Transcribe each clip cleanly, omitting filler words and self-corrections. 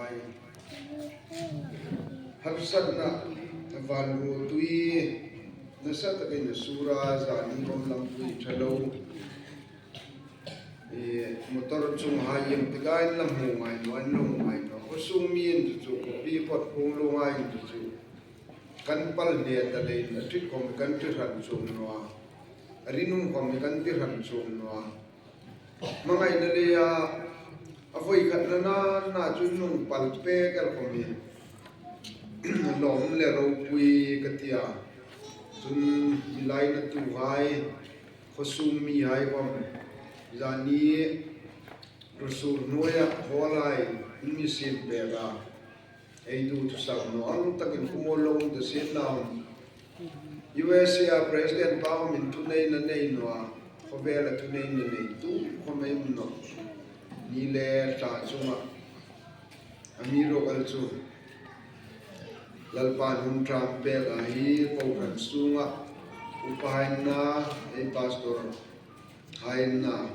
ai. Harsatna van ruh tui nasa takin a sur a, zan in kawm lam pui tha lo. Motor chung ha iang tikah in la hmu ngai lo, an la hmu ngai lo. Khawsung mi in chu chu khuapi kawt phung lunga in chu chu kan pal hne ta lei in a ṭit khawm i kan ṭi hran chung lo a, a rinung khawm i kan ti hran chung lo a. Hmangaihna lei a a voikhat na na na chu nung pal pek el khawm i lawm le ropui ka ti a, cun milai na tu hai. Khuasung mi hai kom zan i rusur hnuai ah haw lai in mi sin pek ah ei du thusak nuam takin umaw lo ta sin naun USA ah President pa kom in thunei na nei nua khawvel a thunei na nei tu khawm ei um nok ni le tla chungah a mi rawkal cu Lalpa hnungṭam pek ah hi kohhran chungah upa hainnak hei pastor hainnak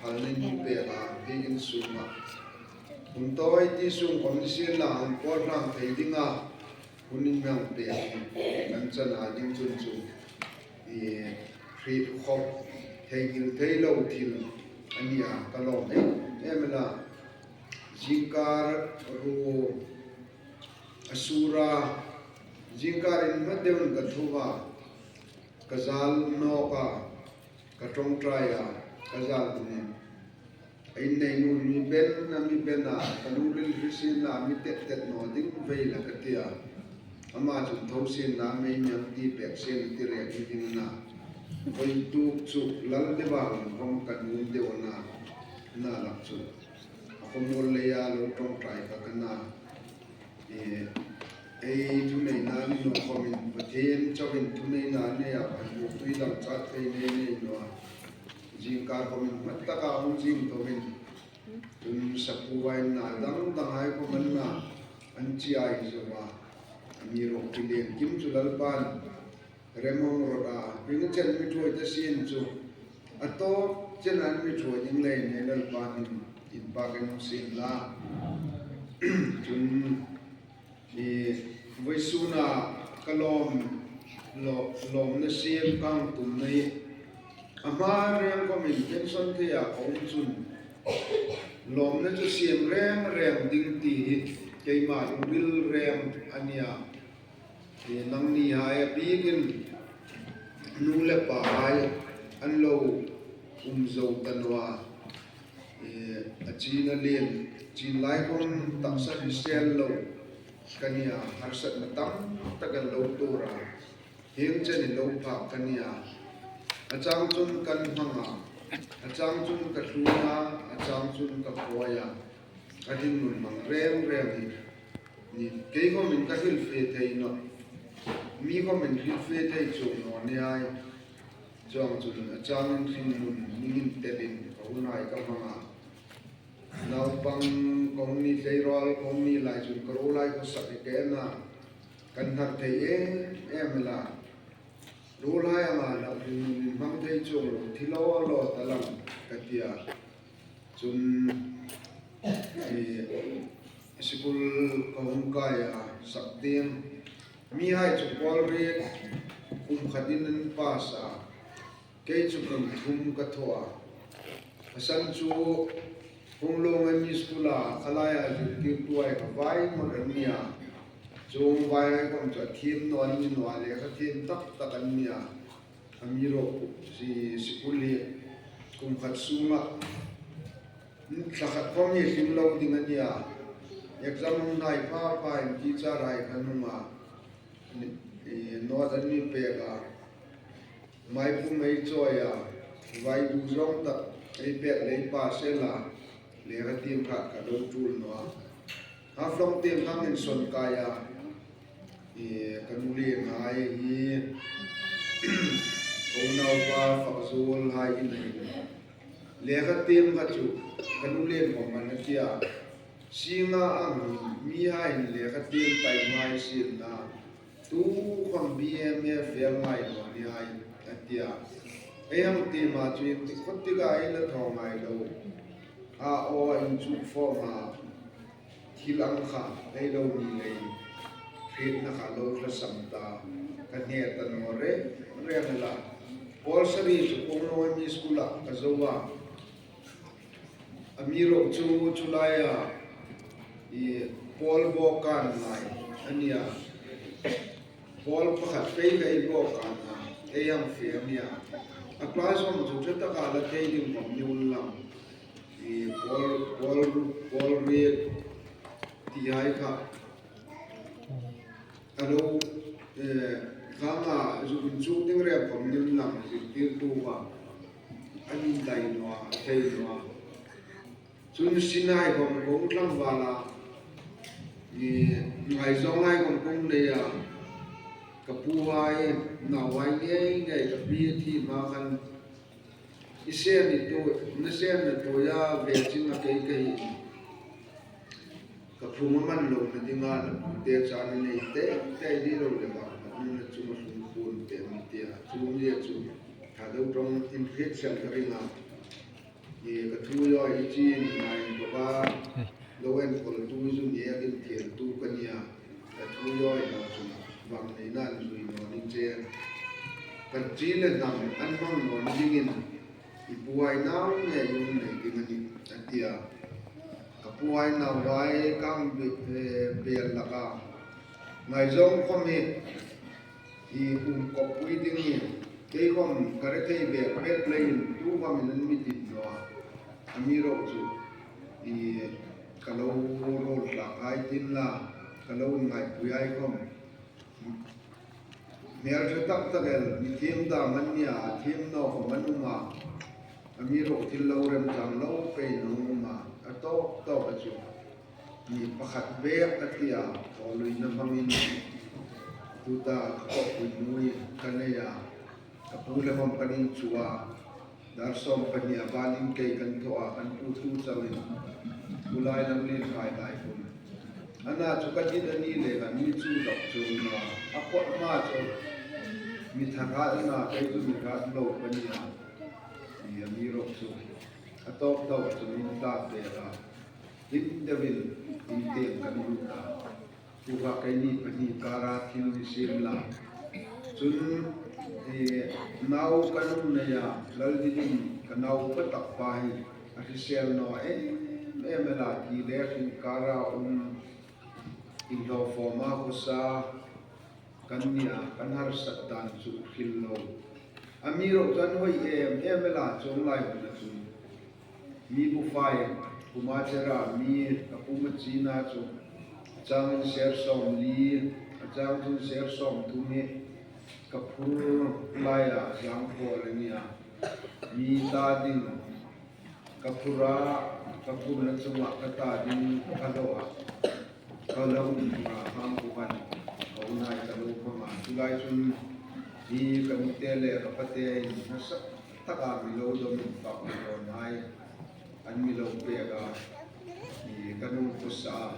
phalning mi pek ah hi inn chungah hmuntawi ti sung kom siannak an puarhrang thei dingah hun in ngang pek in kan can ah ding cun cu i Khrih khop theihnghilh thei lo thil ani ah ka lawm em em la. Zingkar ru a sur a, zingkar in hmat deuh in ka thu a, ka zal nawk a, ka tawngtai a, ka zal in a innei nu mi ben a mi ben a, ka nu rilru sin a mi tet tet naw ding vei la ka ti a, amah cun tho sin la mei miang ti pek sin a ti rek ni ding na, voi tuk cu lal deuh in kom ka nun deuh na na lak cu. A khawmual lei ah lo ṭawngṭai kha ka na. Ei thunei na ni no khom in Pathian chau in thunei na nei ah kan bu tui dang chat thei nei nei no zingkar khom in hmat tak ah hung zing to in cun sapu ai na dang dang ai khom an na an chi ai zo wa mi rok ti len kim chu lalpan remong rot a ping chen mi thuai te sin chu A tawp chen an mi ṭhuai ding lei ne Lalpa nih innpa kan hung sin la. Cun i voisun ah ka lawm lawm na siam kang tum na i a hma riang kom in pension te ah ka um cun lawm na cu siam reng reng ding ti hi keimah lungil reng ania. Nang ni hai a bik in nu le pa hai an lo um zo tanwa a cin a len cin lai kong taksa hrisel lo kania harsat na tam tak an lo tura heng chen in lo phak kania a chang cun kan hmanga a chang cun ka thluna a chang cun ka khuaya ka hin nun mang reng reng hi Kei kom in ka hrilh fe thei no. Mi kom in hrilh fe thei chung no ne ai. Chuang cun a cang in hringnun ningin tel in ka hun ai ka hmang ah. Naupang kong ni tleirawl kong ni lai cun ka ro lai khuasak i ke na kan hnar thei em em la. Ro lai anga la hringnun in hmang thei chung lo thilo lo talang ka tia. Cun Sikul ka hung kai ah sak ding. Mi hai cu kawlrit kum khat in an pass ah kei cu kum thum ka thawh ah Hasan cu Hunglung an mi school ah khalai ah zirtirtu ai ka vai ngawt an nia. Cung vai ai kom cu a thim nawn mi nua le ka thim taktak an nia. A mi rawk si sikul hi kum khat sung ah Thlakhat kong hi hlim lo ding a nia. Exam hung nai pha pha in teacher ai kha nung ah note an mi pek ah mai pum ei cawi ah vai du zong tak ei pek lei pa sela le ka tim khat ka do tul no ah haflong tim hang in son kai ah ka nu le ngai hi unau pa fakzul hai in Le ka tem kha cu ka nu len kom man a tia. Singa ang mi ha in le ka tem tai ngai sin na tu khom BMA fel ngai lo ni ai a tia. Ei hang te ma cu in ti khot tikah in a thawng ngai lo. A aw in cu fom ha. Thil ang kha ei lo ni leiin hriatna kha lo hlasam ta ka hne ta naw reng reng a la. Paul Sari chu Kawngnawi mi school ah ka zo a, a mi ro chu chulaia i Paul Bawkan lai a nia. Paul pakhat phei kha i Bawkan a ei ang fe a nia. A class awm chu tha taka la thei ding awm ni un lang. I pawl pawl pawl riat tih ai kha a lo khanga zuk inchhung ding reng khawm nim lang zirtirtu kha an indai nuah a thei nuah chun Sinai kawng kawng tlangvala i ngaihzawng lai kawng kawng nei a ka pu ai nau ai ngei ngei ka pi a thi hma khan. I sem i tu na sem na tuia ve ching a kei ka hi ka phung a man lo na dinga na pu te chan a nei te te i ni lo le vang na nu na chung a hlung phun te mi tia chu mi a chu tha deuh tawng in hriat siam ka ring a i ka thu yo i chi ni na in bawk a lo enkawl tu i zu nia in thian tu ka nia ka thu yo i no chung vang nei na an zui nawn in che. Kan chi le hnam an hmang nawn dingin i puai nau nge i um nei ding a ni, a ti a. Ka puai nau ai kang bel lakah ngaihzawng khawm hi i um kawppui ding hi keikhawm ka re thei ve pek leiin tu khawmin an mi dit lo a, a mi roh chu i ka lo rawl tlak ai tin la ka lo inngaihpui ai khawm. Hmeltha tak tak el, mi thiam dang an nia, a thiam nawk awm an um a, a mi rawh thil lo remchang lo pein an um a, a tawk tawk a chu mi pakhat vek a ti a, thawhluina hmangin tuta ka kawhpui nui ka nei a, ka pu le hmawm kan inchuh a, dar 12 a banin kei kan thawh a, kan pu thu chauhin khulai lam lin kai dai hun. Ana chu ka dit a ni le kan mi chu dok chu na a pawt hma chu mi thar na kei chu mi rat lo ka ni a ti a mi rawk chu a tawk deuh chu min tlak ve a hlim deuhin in tem kan lut a tuha keini pahnih kara thil ni siam la chun i nau ka nung nei a Laldidin ka nau pa tak pa hi A hrisel naw em em a la ti leh hrin kara awm inhlawhfawm a hawsa kan nia kan harsat dan chu hril lo. A mi ro chuan hawi em em a la chuang lai hun a chung. Mi bufai puma chera mi ka pum a chin a chu a changin ser 40, a chang chun ser 30 hi ka phur laia zang pawl a nia. Mi ta ding ka phur a, ka phurna chungah ka ta ding ka hlawh a, ka lo phur a hang kuhan ka unai ka lo hmang a. Chulai chun hi ka nute leh ka pate in nasa taka mi lo dawm in fak mi rawn hai an mi lo pek a, i ka nu pawsa a,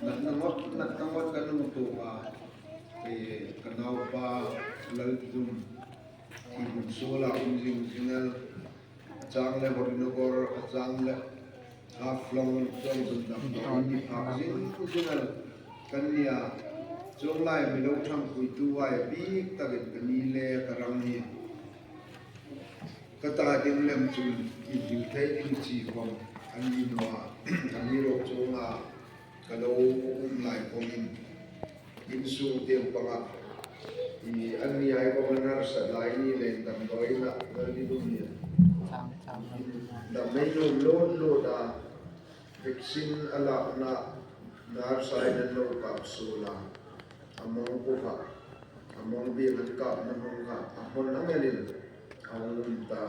natna ngawt natna ngawt ka nu tuk a, i ka naupa Laldum. Thihmun sualah um zing zingal a chang le Horinagor a chang le Haflong chuang zun dang tawh in ni phak zing zingal kan nia chuang lai milo thang puitu ai bik takin ka ni le ka rang hi ka ta ding lem chun i hil thei ding chi kom an ni noa an ni ro chunga ka lo um lai komin Insung tiang pangah i an ni ai kong an harsat lai ni len damdawi in ah kal ni dum ni damei nu lut lut a vaccine a laknak nurse in an lo kap sul a a mawng kuha a mawng bik an kap na hmang kha a hmun angel in a hung um ta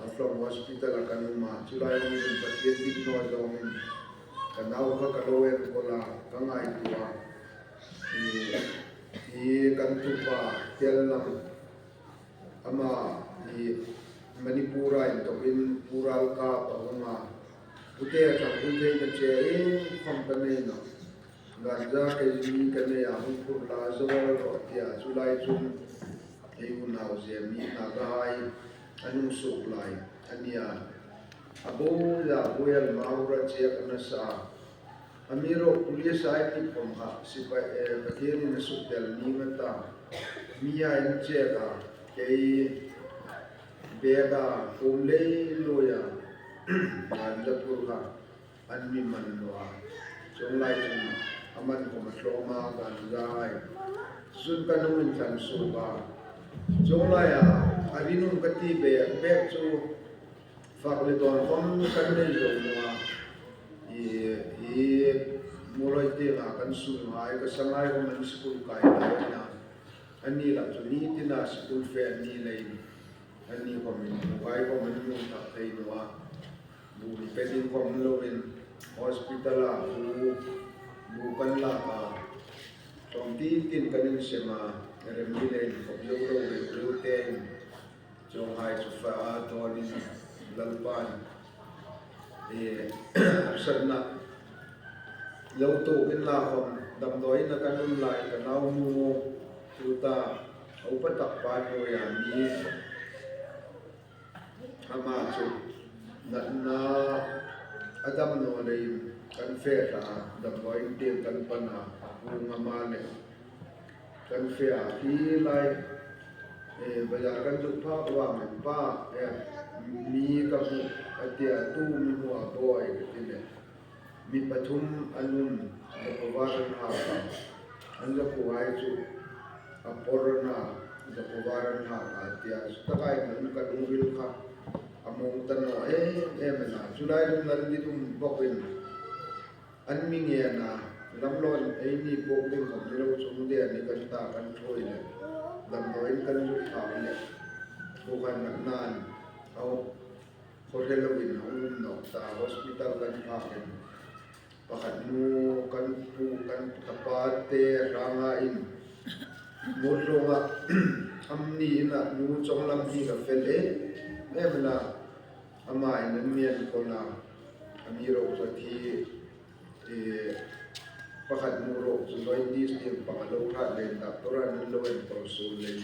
Haflong Hospital ah kan um a chulai um in Pathian bik nawl zawng in ka nau kha ka lo enkawl a ka ngaihtuah i hi kan tupa Tel lam amah hi Manipur ah in tok in Pu Ralkap a hung a Pute a thang pui thei na che eng kham ka nei no Ganja kei mi ka nei a hung phur la zawal rawh tiah chulai chun hei unau zia mi hna ka hai a nung suk lai a nia. A bo la bual maura chiak a nasa. Ami rawh police ai mi khawm kha sipai Pathian in a suk tel ni nga ta mi a in check a kei bag a kawm lei lawi a ganja phur kha an mi man lo a chung lai chung a man khawm a tlawm a ganja ai cun ka nung in tlan suk a chung lai ah a rinung ka ti bag bag cu Fak le dawn kom kan nei lo maw i hi mawloi tiangah kan sung ngai ka sangai hom an sikul kai lai na anni lah cu nitin ah sikul fe anni lei anni kom in mukai kom an nung tak thei no ah bu mi petin kom lo in hospital ah bu bu kan lak ah tlawm tin tin kan in sem a remmi lei kop zo lo reu reu ten Chawnghai cu fa ah tawn in Lalpa nih harsatnak lo tuk in lak damdawi in a kan um lai ka nau nu tu ta a upa tak pa hnuai ah mi amah cu natnak a dam naw lei in kan feh hlah damdawi in tiang kan pan ah pu ngama le Kan fia hi lai bazaar kan zuk phak ruang in pa mi ka hmuh a tiah tu mi hmuh ah bawi ka ti le mi pathum an um zapuvar an hak ah an zapu ai cu a por na zapuvar an hak ah tiah takai man ka lungril kha a mong ta no em em na cu lai dum nan di dum bok in An mingen ah lamlawn eimi pawk ding khom ni lo chung de ni kan ta kan ṭhawi le damdawi in kan zut phak le khukan nak nan au khuahre lo in a um nok ta hospital kan phak in pakhat nu kan pu kan kapa te ranga in murlung ah amni in ah nu chonglam hi ka fel e em na Amah in an mian ko na a mi ro cu a thi i pakhat nu ro cu Loidis tiang pang a lo hrat len doctor ah nan lo en ko sul len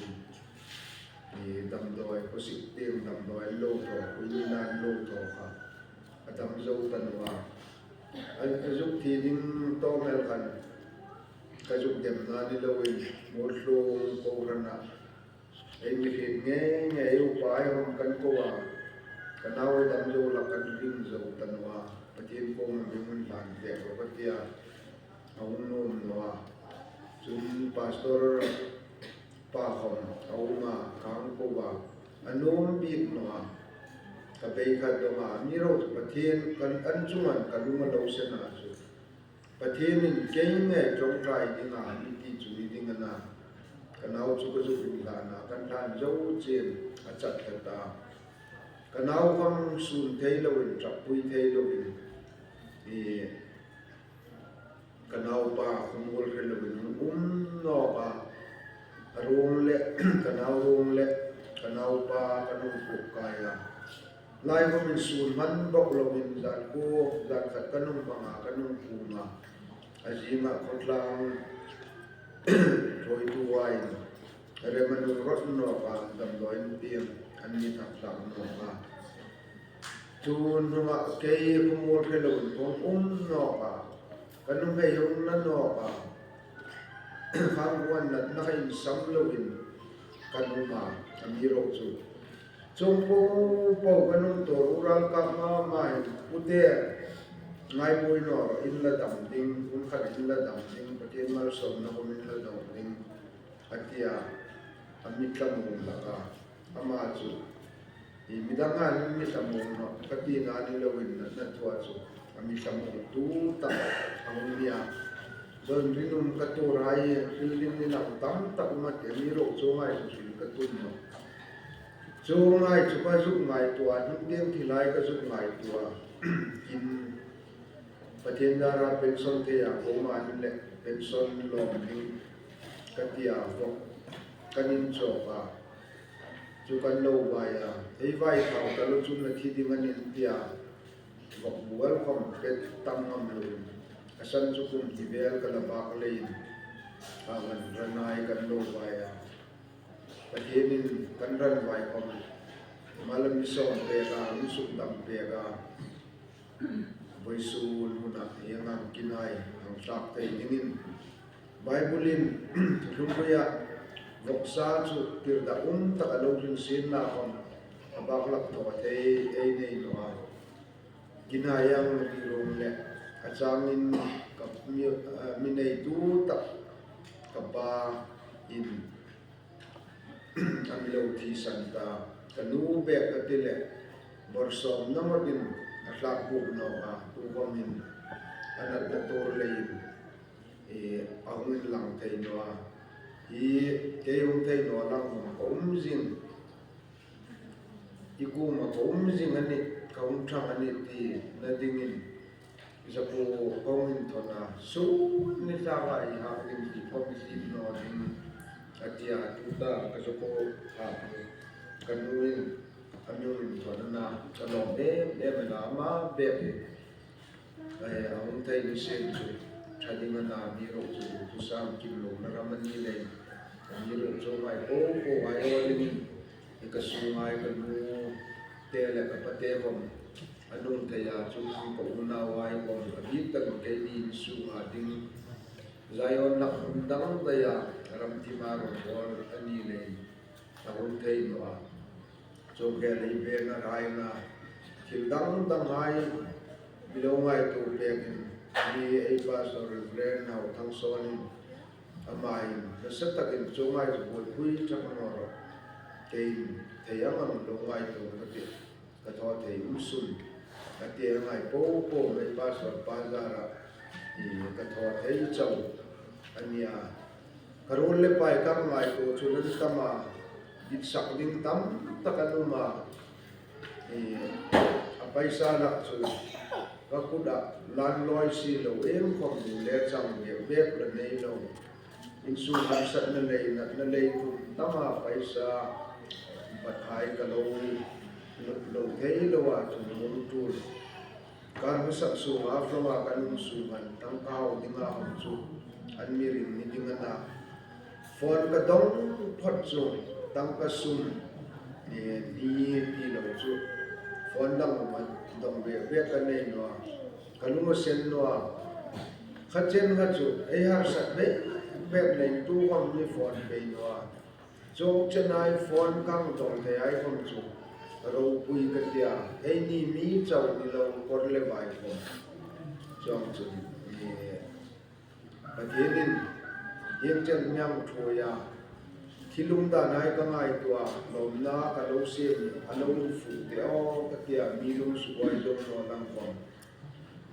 i damdawi khuasik tiang damdawi an lo thaw kuini an lo thaw kha a dam zo tan wa a zuk thi ding tawmel khan ka zuk dem na ni lo in murhlung ko ran ah Ei mihrin ngenge upa ai hom kan ko ah ka nau ai dam zo la kan ring zo ta no ah Pathian kong na mingun hlan te ko ka tia a hung nom no ah cun pastor pa khom a um ah kang ko ah a nom bik no ah ka bei khat dong ah mi ro Pathian kan an chungan ka lung a lo sen ah cu Pathian in kei nge ṭawngṭai dingah mi ti cu ni ding a na. Ka nau cu ka zuk in hlan ah kan hlan zo cin a cat hlat ah. Ka nau kam sun thei loin ṭappui thei loin i ka naupa khumul hre loin um nawk ah a rung le ka nau rung le ka naupa ka nung puk kai ah Laiholh in sul hman bok loin zan ku zan khat kan um hmang ah kan um kum ah a zing ah khuatlang rawitu in remanu rot nawk ah damdawi tiang an ni thak nawk ah cun hnungah kei khumul hre loin kong um nawk ah kan um hei um na nawk ah khanghuan nat na in sam loin kan um ah a mi ro cu Cung paohpaoh kan um tawn u ralkap ma in pute ngaimui nawr in la dam ding hmunkhat in la dam ding Pathian malsawmnak um in la dong ding a tiah a mitlam um lakah amah cu hi midang ah hin mitlam um no ka ti na ni loin na tuah cu a mitlam um tu tak a um nia zon rinum ka tur ai rilin ni lang tam tak um a ti mi ro cu ngai cu ka tun no Cu ngai cu ka zumh ngai tuah, hnungtiang thi lai ka zumh ngai tuah. In Pathian dara pension te ah koma in le pension lawm ding ka ti ah vok kan in cawk ah cu kan lo vai ah hei vai thau ta lo cun na thi ding an in tiah vok bual khom pet tam ngam lo in asan cu kum ti vel ka la bak lein kan ranai kan lo vai ah Pathian in kan ran vai kom mal mi sawm pek ah mi suk dam pek ah voisun hun ah hi ngang kinai ang tlak thei dingin Bible-in Thuthlungpuia vawksa chu tirhdah um tak a lo hlin sin nak awm a baklak thawk a thei ei nei lo a. Kinai ang rirum leh a changin ka mi neitu tak ka pa in a mi lo thisan ta. Ka nu bek a ti leh bawrhsawmna ngawtin a tlak buk nawk a, tuvamin a natna tur leiin i a hung in lang thei no a, hi kei hung thei no a lang hung ka um zing i kum a ka um zing a nih ka hung thang a nih ti na ding in zapu ka hung in thawn a sun ni tlak ah i hak ding ti phom i hlip no ding a tia tu ta ka zapu hak ka nu in a myung in thawn a na ka lawm em em a la ma bek i A hung thei mi sen cu ṭha ding a na mi ro cu thusang kim lo na ram a ni lei mi ro cu ngai popo ai aw ding in i ka su ngai ka nu te le ka pate kom a nung thei ah cun ka unau ai kom a bik tak in kei ni in su hnga ding Zion nak hmun dang dai ah ram thim ah rawngbawl a ni lei a hung thei no ah Cawmkel i ven a rai na thil dangdang hai mino ngaitu pek in mi ei pastor Rev. Hau Thang Sawn in amah in nasa takin cu ngai cu buaipui ṭha ka ngor tein thei ang ang lo ngaitu ka ti ka thaw thei um sun a ti a ngai popo mei pastor pa zar ah i ka thaw thei cho ania ka rul le pai kang ngai tu cu nan tam ah Dik ding tam tak an um a, i a paisa lak cu ka kut ah lanlawi si lo em khom ding le cang bek la nei lo. Innsung harsat na lei na lei kum tam ah paisa pathai ka lo lo thei lo ahcun lung ṭul. Kar hmasak sung ah flong ah kan um sung an tangka hau ding ah um cu an miring ni ding an ah. Phone ka dong phot cu tangka sum ni ti lo cu phone dang man dong ve ve ka nei nua ka lung a sen nua kha chen kha cu ei harsat ve bek nei tu kom ni phone pe nua chong chenai phone kang tong thei ai kom cu ropui ka tia hei ni mi chau ni lo kor le vai kom chong chu ni Pathian in hiangṭiang miang ṭhawi ah thilum dan ai ka ngaihtuah lawmnak a lo sem i a lo in fuh te aw ka tiah mi lung suai dong naw lang kom.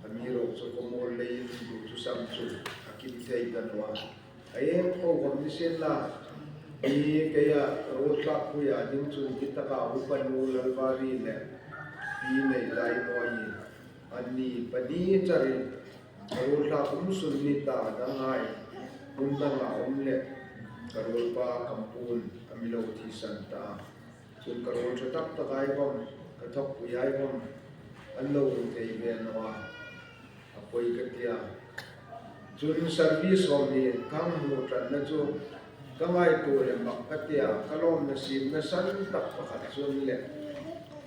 A mi ro cu ka mawl lei in duh cu sam cu a kim thei ta nua. A eng ko kom ni sen la mi kei ah rawltlak pui ah ding cu hi taka upa nu Lalvari le pi nei lai mawi an ni pani char in Ka rawl hlah um sun ni ta dang ngai hmun dang ah um le ka rawl pa kampun a milo thi san ta cun ka rawl ṭha taktak ai bom ka thok pui ai bom an lo ung thei ve no ah a poi ka tia cun service hom hi khang mu ṭan na cu ka ngai tu le mak ka tia ka lawm na sim na san tak pakhat cun le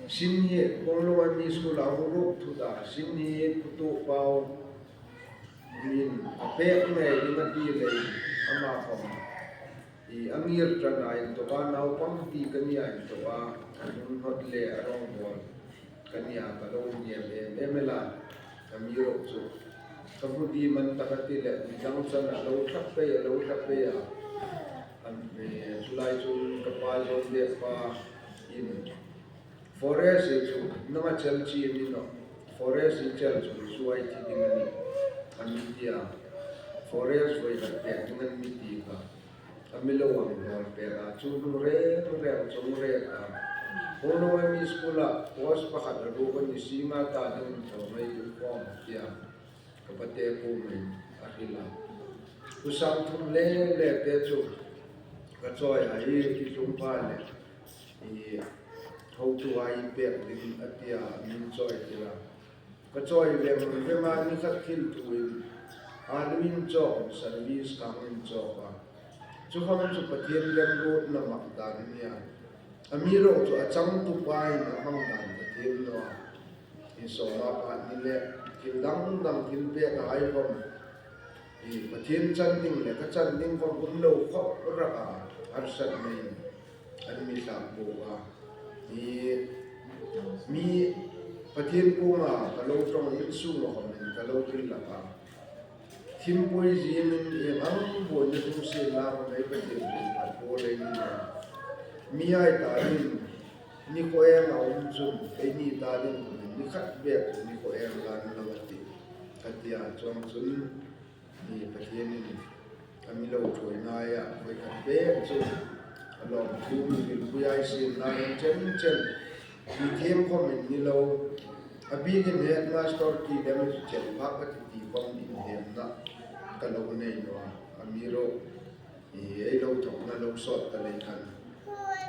Sin hi Kawnglo mi school ah huruk thut ah sin hi putu pau min a pek ngei ding a ti lei amah kom i a ngir ṭan ah in tuk ah naupang ti ka nia in tuk ah a hnung hnot le a rong bawl ka nia ka lo niam em em ela ka mi ro cu ka hmu di man tak a ti le midang chan a lo thlap pe a lo thlap pe a culai cun ka pa zawn bek pa in forest hi cu nanga chel chi ni no forest hi chel cu suai thi ding ani ami tia forest voi khat pek ding an mi ti ka ami lo ang dol pe a chu hnu reng reng chung re a Hono mi school ah post pakhat a ru kan ni singa ta ding tho mai form tia ka pate ku mai a hrila kusang thum le le te chu ka chawi a hi ki hlum pa le i hotu ai pek ding a tia min chawi tira ka chawi ve mun ve ma ni khat thil tu in aluin chawk service kang in chawk a chu ham chu Pathian lem rut na mak dan nia ami ro chu a chang tu pa in a hmang dan Pathian no in sawma pa ni le thil Thil dangdang thil pek a ai khawm i Pathian chan ding le ka chan ding khawm um lo khawp rak ah harsat nei an mi hlak bu a i mi Pathian kung ah ka lo tong in sung a khawm in ka lo kil lak ah Thimpui zing in eng ang buai na hung sen la ka ngei Pathian nih a pawl ei ni a mi ai ta in ni ko eng a um cun ei ni ta ding kum in ni khat bek ni ko eng lan lo a ti ka tia chuang cun ni Pathian in a mi lo ṭhuai ngai ah voi khat bek cu a lawm thu mi rilpui ai sin na in chen chen mi thiam khom in ni lo a bik in headmaster ti dem cu cel phak ka ti ti khom in hem na ka lo nei no a mi ro i ei lo thok na lo sot ta lei khan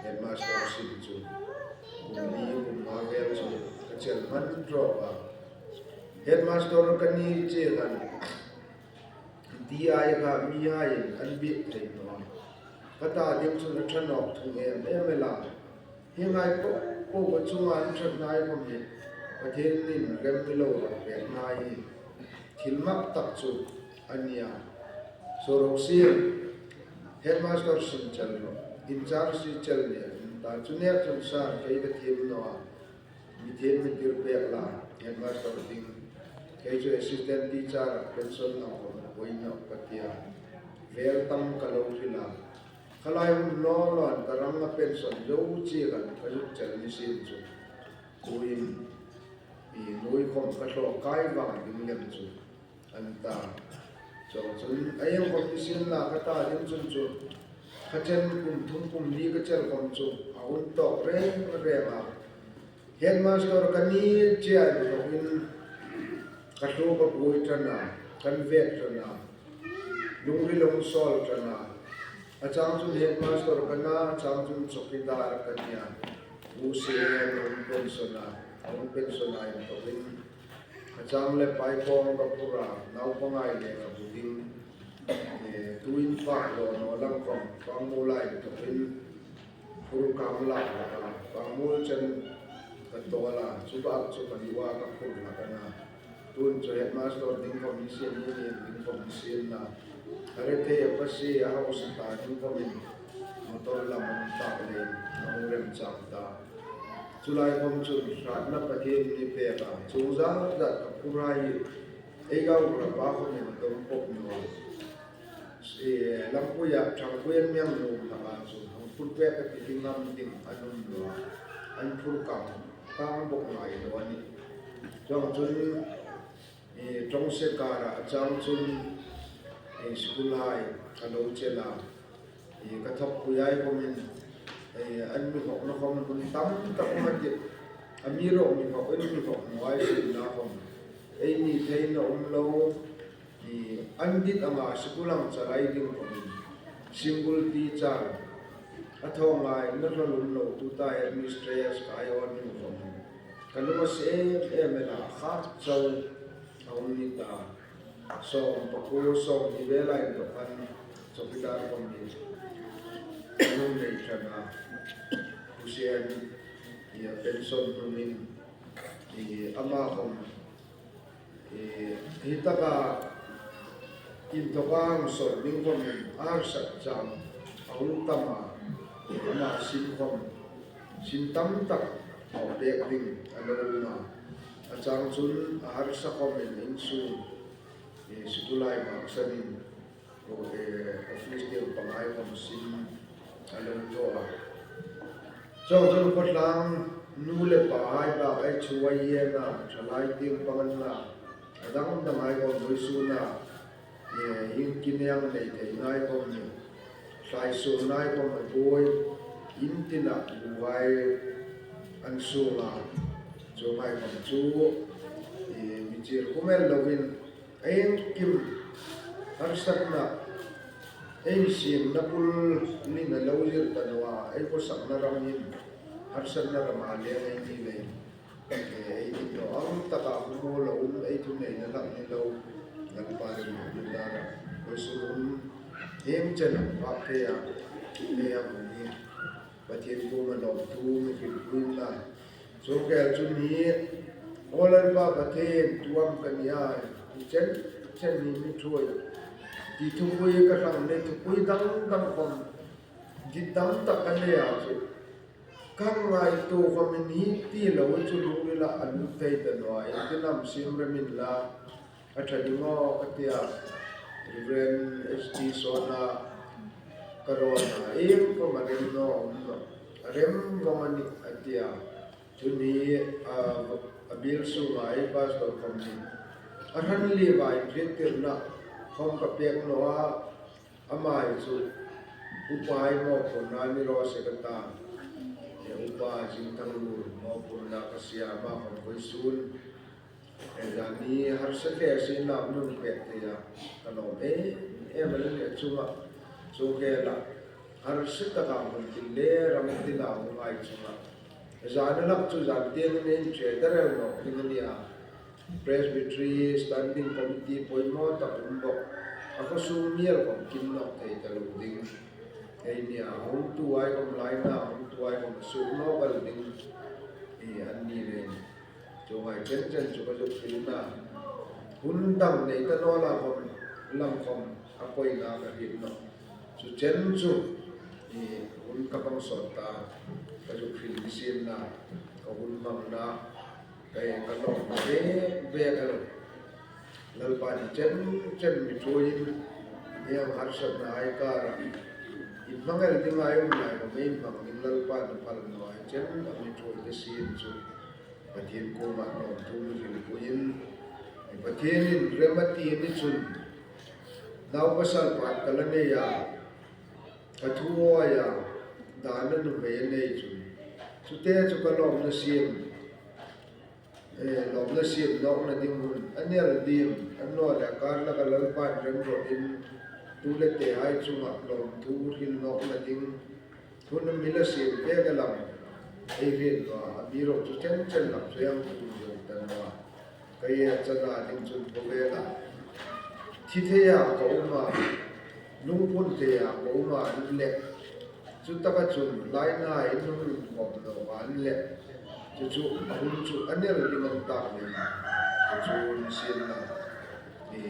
headmaster sin cu kum li kum nga vel cu ka cel man drop a headmaster ka ni che khan DI kha mi hai in an bih thei no ka ta ding cun a ṭhan awk thung em em ela Hi ngai paohpaoh a cungah an ṭhat hna i kom nih Pathian nih rem i lo rak pek hna i thil mak tak cu an ia. Sorok sir, headmaster sin cel rawh, in-charge si cel nih an ta cu nek cun sar kei ka thiam no ah mi thiam mi dir pek la headmaster ding kei cu assistant teacher pension nang kom poi no ka tia vel tam ka lo hrila Khalai hun law an ka ram a pension zo chi kan ka zuk cel ni sin cu tuin i nui khom ka hlawk kai wang ding lem cu an ta cho cun ayeng khom ni sin la ka ta ding cun cu kha chen kum thum kum li ka cel khom cu a un tok reng reng a headmaster ka ni chia in ka hlu ka bui tana kan vet tana Lungri sol ṭan ah a cang cun headmaster ka na, a cang cun chawkidar ka nia. UCA um pension ah, um pension ah in tok in a cang le paikawng ka phur ah naupangai le ka bu ding. Tuin fak lo no lang kong pangmul ah in tok in phur kang lak la pangmul chen ka tawl ah cu bak cu ka liwa ka phur la ka na. Tun cu headmaster ding commission hi lian ding commission na rethei a pasi a hausa ta ding kom in motor lam an tak len a hung rem cang ta. Culai kom cun hratna Pathian nih pek ah cungzat zat ka phurai i ei gau ra pa kom in dom pop nuam. Lampui ah ṭhangpui an miang nu hna cun hang phur pek a ti ding ngam ding an um lo an phur kang kang bok ngai lo ani. Cun cun tongse kar ah a cang cun sikul hai a lo cel ah ka thok pui ai kom in an mi hok na kom hun tam tak ma ti a mi ro mi hok in mi hok muai sin na kom ei ni thei na um lo i an dit anga sikulang calai ding kom in single teacher a thong ngai na hlolun lo tu ta headmistress kai on nu kom in ka lung a si em em ela kha cho a um ni ta som paku som ni ve lai to kan chokidar kom ni lung nei thana Hussein i pension hnumin i ama kom Hi takah inntokaang sawt ding kom in harsat cang a hung tam ah amah sin kom sin tam tak au pek ding a lo um ah a cang cun a harsa kom in innsung sikulai maksan in office deuh pangai kom sin a lo tuah. Cawngcun khuatlang nu le pa ai bak ai chu ai yen ah ṭhalai tiang pangan na a dangdang ai kom voi sun ah hing kiniang nei thei ngai kom ni hlai sun nai kom a buai inn tin ah buai an sung ah cu ngai kom cu micir kumel loin Engkim harsatnak ei siamnak kul nin a lo zir ta lo ah ei khuasaknak ram in harsatnak ram ah leng ei ni lei ei din lo ang tak ah humu lo um ei thu nei na lak ni lo lalpa rim ni dar ah koi um heng chen ang pak te ah me ang ni Pathian kum a lawm tu mi hrim pui la chu kel chu ni. Aw Lalpa Pathian, tuam ka ni ai, ti chen chen hi mi thuai ti thupui ka hrang nei thupui dang dang kawm dit tam tak a nei ah chu ka ngaitu kawm in hi ti lo hi chu lung ila a lut thei ta nuai in ti nam sim rem in la a tha ding aw ka tia Rev. HT Sawna ka rawn a eng kawm a rem naw awm a rem vawng a ni a tia. Chumi a bil chhungah i pastor khawm nih a hran lip ah inhriattirna khawm ka pek nawh a, amah hi chu upa i mawhphurhna ni rawh se ka ta. He upa Zingthang Lur mawhphurhna ka siam a khawm hawi sun. He zan hi harsa hle a sin lak nun pek thei a, ka lawm em em a ni a chungah chu hel ah harsa takah hmun tin le ram tinah a ngai chungah Zan a lak chu zan tiang in a inhre ta reuh lo ding a nia. Presbytery Standing Committee pawimawh tak um bawk. A khawsung mial kawm kim nawk thei ta lo ding. Hei nia, a hung tu ai kawm lai na, a hung tu ai kawm a suh nawk al ding i an ni len. Chu ngai chen chen chu ka zuk thin a. Hun dang nei ta nawl a kawm lam kawm a pawina ka hrilh nawk. Chu chen chu i hun ka hmang sawt ta, ka zuk hrilh ni sin na, ka hun hmang na, ka eng ka lawm na vek vek a lo. Lalpa ni chen chen mi thuin heng harsatna ai karah in hmangel ding ai um lai lo mai hmang ding Lalpa na phal hnuai chen a mi thuai te sin chu Pathian kumah lawmthu mi hrilhpuiin Pathianin rem a ti ni chun Nau pasal pakhat ka la nei a, ka thu awi a, dan a nu hmei a nei chu. Chute chu ka lawmna siam, eh, lawmna siam nawkna ding hun a nel dim, a nuah leh a kar laka Lalpa'n remrawhin tu le te ai chungah lawmthu hril nawkna ding hun a mila siam vek a lang. Ei rian nuah a mi rawh chu chen chen lam hriang tu zawk ta nuah. Ka i a chan ah ding cun khawvel ah thi thei ah ka um ah, lungphun thei ah ka um ah an leh. Cu tak ahcun Laina in nung in huam lo ah an leh. Cucu a hun cu a nel ding an tak ning cucu sin ah i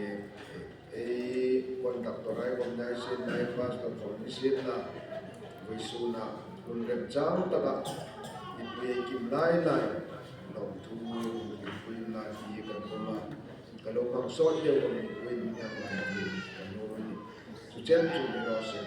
ei conductor ai kom nai sin nai pastor kom ni sin ah voi sun ah hun rem cang tak ah mipui ei kim lai lai Lawmthu mipui lai hi kan awm a, ka lo hmang sawt deuh a mipui min hniam lai hi kan awm a ni. Chu chen chu ni rawh se.